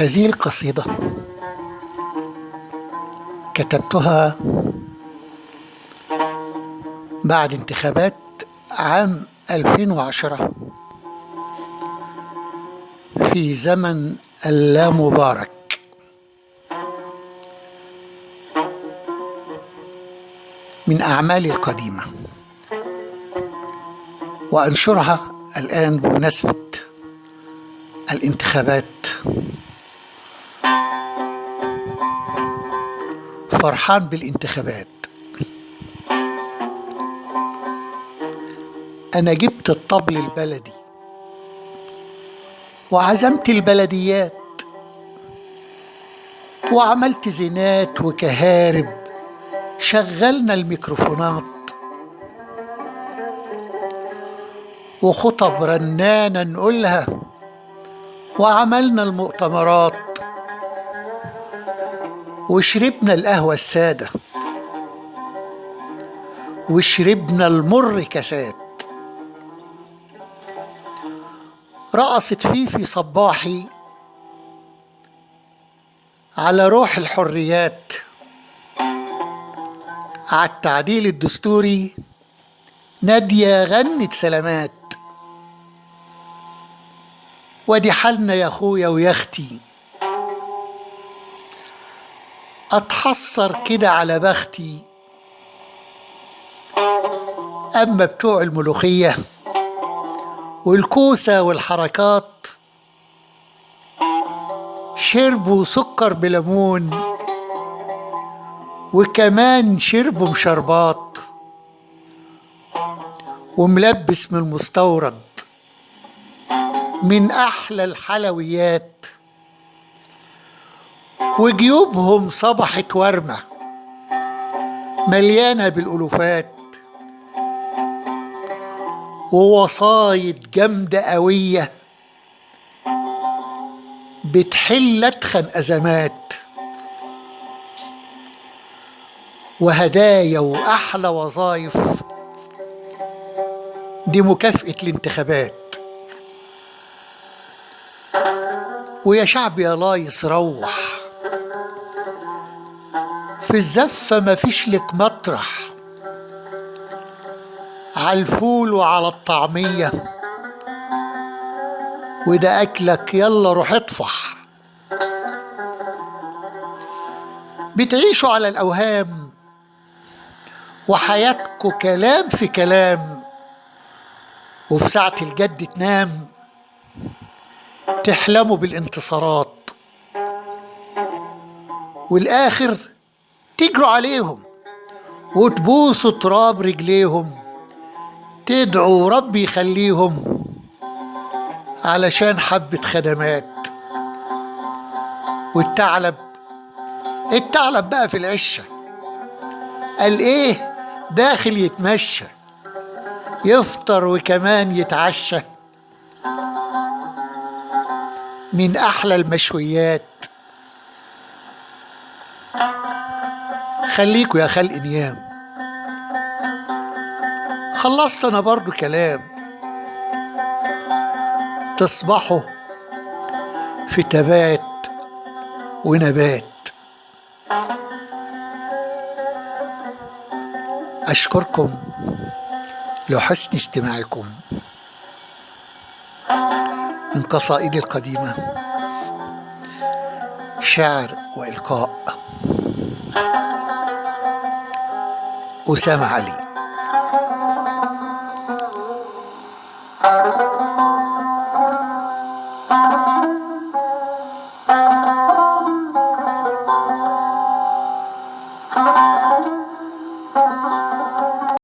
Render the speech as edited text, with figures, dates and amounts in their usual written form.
هذه القصيدة كتبتها بعد انتخابات عام 2010 في زمن اللامبارك. من أعمالي القديمة، وأنشرها الآن بمناسبة الانتخابات. فرحان بالانتخابات. أنا جبت الطبل البلدي وعزمت البلديات وعملت زينات وكهارب، شغلنا الميكروفونات وخطب رنانة نقولها، وعملنا المؤتمرات وشربنا القهوة السادة وشربنا المر كاسات. رقصت فيفي صباحي على روح الحريات، على التعديل الدستوري نادية غنت سلامات. ودي حالنا يا اخويا ويا اختي، اتحسر كده على بختي. اما بتوع الملوخية والكوسة والحركات شربوا سكر بليمون وكمان شربوا مشربات وملبس من المستورد من أحلى الحلويات، وجيوبهم صبحت ورمة مليانة بالألوفات ووصايد جامدة قوية بتحل أتخن أزمات، وهدايا وأحلى وظايف دي مكافأة الانتخابات. ويا شعب يا لايص روح في الزفة، مفيش لك مطرح، عالفول وعلى الطعمية وده أكلك، يلا روح اطفح. بتعيشوا على الأوهام وحياتكوا كلام في كلام، وفي ساعة الجد تنام تحلموا بالانتصارات، والآخر تجروا عليهم وتبوسوا تراب رجليهم، تدعوا ربي يخليهم علشان حبة خدمات. والثعلب الثعلب بقى في العشة قال ايه؟ داخل يتمشى يفطر وكمان يتعشى من أحلى المشويات. خليكوا يا خلق نيام، خلصت أنا برضو كلام. تصبحوا في تبات ونبات. أشكركم لحسن استماعكم. من قصائدي القديمة شعر وإلقاء، أسامة علي.